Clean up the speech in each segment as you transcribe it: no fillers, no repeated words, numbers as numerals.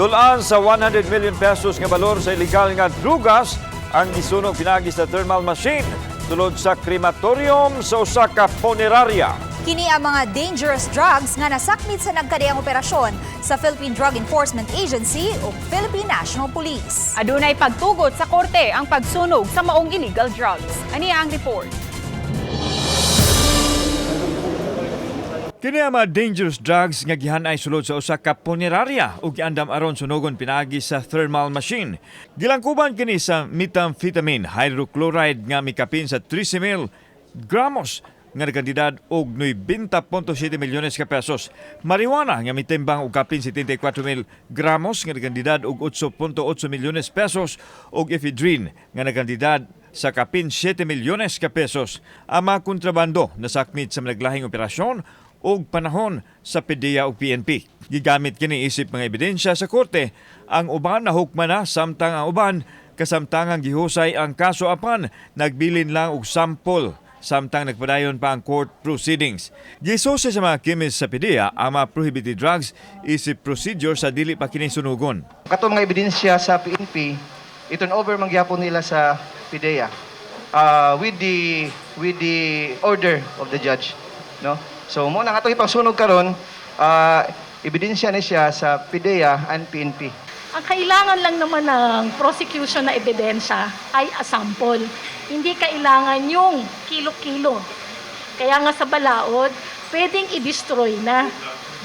Dulaan sa 100 million pesos nga balor sa illegal nga drugas ang gisunog pinagi sa thermal machine sulod sa crematorium sa usa ka funeraria. Kini ang mga dangerous drugs nga nasakmit sa nagkadiyang operasyon sa Philippine Drug Enforcement Agency ug Philippine National Police. Adunay pagtugot sa korte ang pagsunog sa maong illegal drugs. Ani ang report. Kini ang mga dangerous drugs nga gihanay sulod sa usa ka funeraria ug giandam aron sunogon pinaagi sa thermal machine. Gilangkuban kini sa methamphetamine hydrochloride nga mikapin sa 13,000 gramos nga nagkantidad og 90.7 milyones ka pesos. Marijuana nga mitimbang og kapin 74,000 gramos nga nagkantidad og 8.8 milyones pesos ug ephedrine nga nagkantidad sa kapin 7 milyones ka pesos. Ang mga kontrabando nasakmit sa managlahing operasyon og panahon sa PDEA ug PNP. Gigamit kini isip mga ebidensya sa korte. Ang uban nahukman na, samtang ang uban kasamtangang gihusay ang kaso apan nagbilin lang og sample samtang nagpadayon pa ang court proceedings. Gisusi sa mga chemist sa PDEA ang mga prohibited drugs isip procedure sa dili pa kini sunugon. Kato mga ebidensya sa PNP, i-turn over man gyapon nila sa PDEA with the order of the judge, no? So mo na nga atong ipangsunog karon, ebidensya ni siya sa PDEA and PNP. Ang kailangan lang naman ng prosecution na ebidensya ay a sample. Hindi kailangan yung kilo-kilo. Kaya nga sa balaod, pwedeng i-destroy na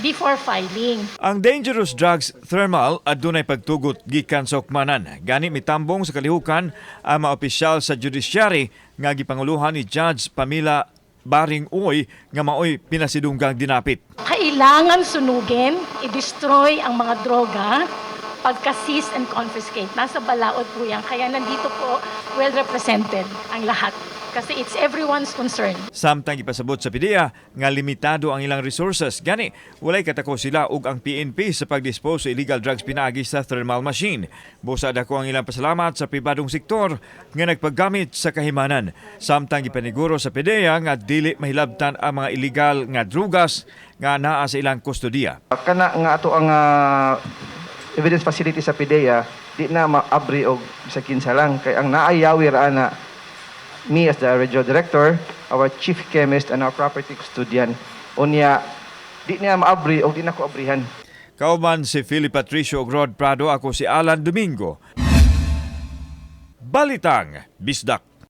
before filing. Ang dangerous drugs thermal adunay pagtugot gikan sa hukmanan. Gani mitambong sa kalihukan ang mga opisyal sa judiciary nga gipanguluhan ni Judge Pamela Baring Uy nga maoy pinasidunggang dinapit. Kailangan sunugin, i-destroy ang mga droga pagka-seize and confiscate. Nasa balaod po yan. Kaya nandito po well represented ang lahat. Kasi it's everyone's concern. Samtang ipasabot sa PDEA nga limitado ang ilang resources. Gani, walay katako sila ug ang PNP sa pagdispose sa illegal drugs pinaagi sa thermal machine. Busa dako ang ilang pasalamat sa pribadong sektor nga nagpaggamit sa kahimanan. Samtang ipaniguro sa PDEA nga dili mahilabtan ang mga illegal nga drugas nga naa sa ilang kustodiya. Kana nga ato ang evidence facility sa PDEA, di na maabri og bisag kinsa lang kay ang naayawi ra ana me as the regional director, our chief chemist and our property custodian. Unya di niya maabri og di na ko abrihan. Kauban si Philip Patricio ug Rod Prado, ako si Alan Domingo. Balitang Bisdak.